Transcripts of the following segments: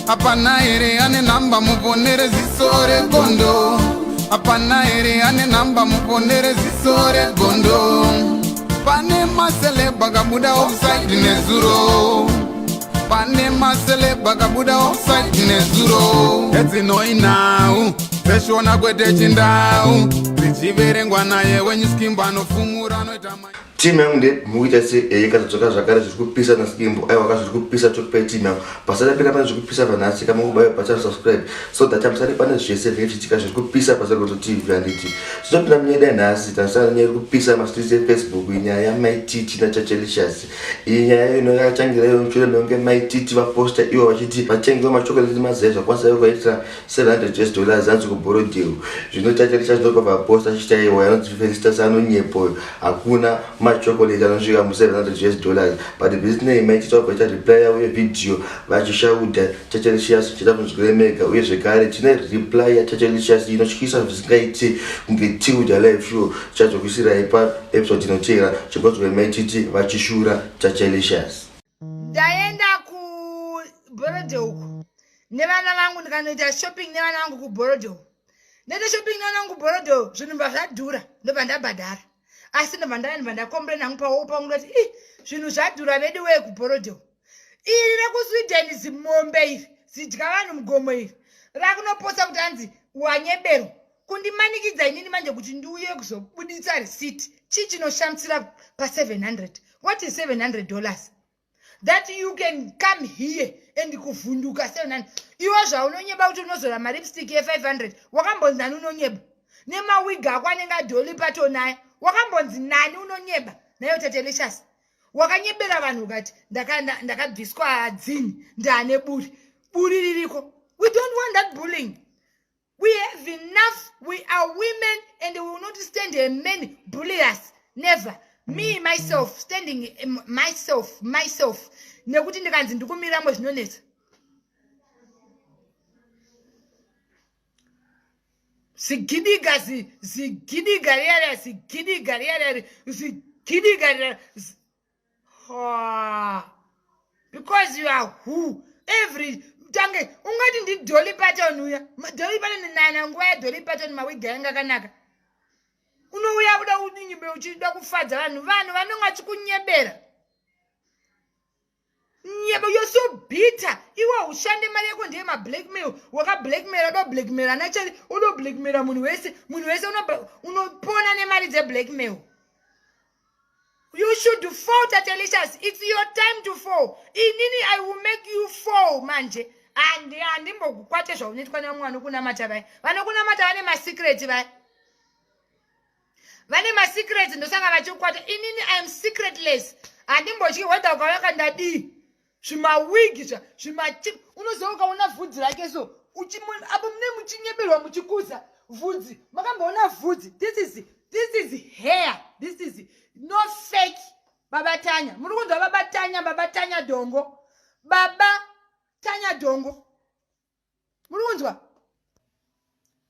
Hapana here ane nhamba muponere ziso regondo? Hapana here ane nhamba muponere ziso regondo? Pane maceleb akabuda offside nezuro. Pane maceleb akabuda offside nezuro. Edzinoi nhau dzeshona kwete chindau dzichiverengwa naye wenyu Skimbo anofumura anoita. Team yangu nde mukuita se ikazodzoka zvakare zviri kupisa naSkimbo. Aiwa ka zviri kupisa tokupai team yangu. Pasati apinda pane zviri kupisa panhasi kama kubayo pachannel subscribe so that musati pane zvese zvinenge zvichiitika zviri kupisa paSagoto TV handiti. Tinopinda munyaya yedu yanhasi tarisana nyaya iri kupisa mastreets eFacebook inyaya yaMai Titi naChachelicious. Iyi nyaya ino yakatangira iyo mushure mekunge Mai Titi vaposta ivo vachiti vatengi vemachocolate mazai zvakwanisa kuvaitira 700 US dollars hanzi kuBorrowdale. Zvino Tatelicious ndobva vaposta achiti aiwa yanonzi Felistas anonyepa uyu hakuna machocolate anosvika mu 700 US dollars but zvisinei Mai Titi vabva vaita reply yavo yevideo vachishauda Tatelicious zvichida kunzwire mega uye zvekare tine reply yaTatelicious inotyisa zvisingaiti kunge Tilda live show tichazokuisirai paepisode inoteera chimbodzwai Mai Titi vachishura Tatelicious. Ndaenda kuBorrowdale uku nevana vangu ndikanoita shopping nevana vangu kuBorrowdale. Ndaita shopping nevana vangu kuBorrowdale zvinhu bva zvadhura ndobva ndabhadhara. Asi ndobva ndaenda ndakomplain hangu pawo pangu ndati ih zvinhu zvadhura vedu wee kuBorrowdale. Iri rekuSweden zimombe iri zidya vanhu mugomo iri rakunoposa kuti hanzi wanyebero kundimanikidza inini manje kuti ndiuye kuzobuditsa receipt. Chii chinoshamisira pa 700? What is 700 dollars? That you can come here and kuvhunduka 700. Iwe zvaunonyeba kuti unozora malipstick ye 500 wakambonzi nani unonyeba? Nemawig ako anenge adholi patonaya wakambonzi nani unonyeba? Nayo Tatelicious wakanyebera vanhu ukati ndakabviswa dzini ndaane buri buri ririko. We don't want that bullying. We have enough. We are women and we will not stand a man bully us. Never. Me, myself, standing myself, myself. Nekuti ndikanzi ndikumiramo zvinonetsa. Zigidiga, zigidiga riya riya, zigidiga riya riya, zigidiga riya. Because you are who? Every tange ungati ndi Dolly Parton uya. Dolly Parton nana nguva ya Dolly Parton mawigi anga akanaka. Unouya kuda udinyimbe uchida kufadza vanhu, vanhu vanonga vachikunyebera. Nyeba, you're so bitter. Iwe ushande mari yako ndiye ma blackmail. Waka blackmail, udo blackmail ana chari, udo blackmail munhu wese, munhu wese unopona nemari dze blackmail. You should fall, Tatelicious. It's your time to fall. Inini, I will make you fall, manje. And andimbokukwate zvaunoitwa nevamwe vanokunamata vaya. Vanokunamata vane masecret vaya. Vane masecrets ndosaka vachikukwata. Inini, I am secretless. Handimbotyi whether ukauya kandadii. Zvimawigi zva, zvimachip. Unoziva ukaona vhudzi rake so. Apo mune muchinyeberwa muchikuza vhudzi. Makamboona vhudzi. This is hair. This is no fake. Baba Tanya. Muri kunzwa Baba Tanya, Baba Tanya Dongo. Baba Tanya Dongo. Muri kunzwa?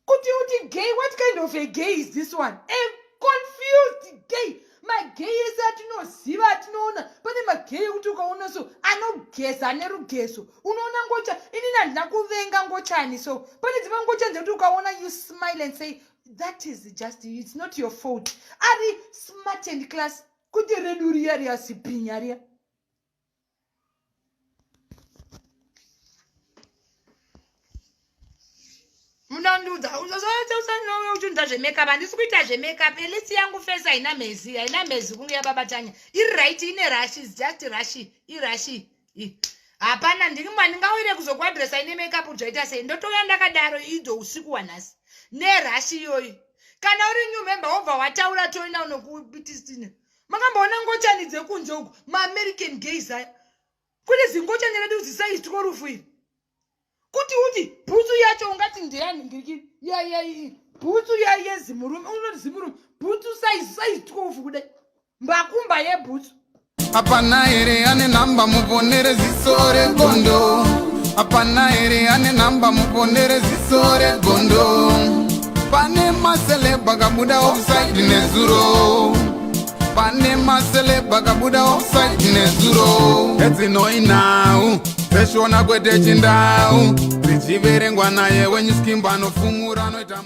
Kuti uti gay, what kind of a gay is this one? A confused gay. Magay ese atinoziva atinoona, pane magay ekuti ukaona so anogeza nerugezo. Unoona ngocha, inini handina kuvenga ngochani so. Pane dzimwe ngochani dzekuti ukaona you smile and say that is just, it's not your fault. Ari smart and class. Kuti redu riya riya zibhinya riya. Munondiudza uchunza zvemakeup, handisi kuita zvemakeup. At least yangu face haina mhezi, haina mhezi kunge yababa Tanya. Iri right, ine rash, is just rash, irashi. Hapana, ndingauire kuzokuadresa ine makeup zvaita sei. Ndotouya ndakadaro idzo usiku hwanhasi. Nerashi iyoyi. Kana uri new member wobva wataura toina unokupitistina. Makamboona ngochani dzekunze uku, maAmerican gays aya. Kune zingochani redu zisaizi tikorufu iri. Kuti uti bhutsu yacho ungati ndeyanhingirikiri bhutsu yezimurume, unoti zimurume, bhutsu size 12 kudai. Mbakumba yebhutsu. Hapana here ane nhamba muponere ziso regondo. Hapana here ane nhamba muponere ziso regondo. Pane maceleb akabuda offside nezuro. Pane maceleb akabuda offside nezuro. Edzinoi nhau Dzeshona kwete chindau, dzichiverengwa naye wenyu Skimbo, anofumura anoita.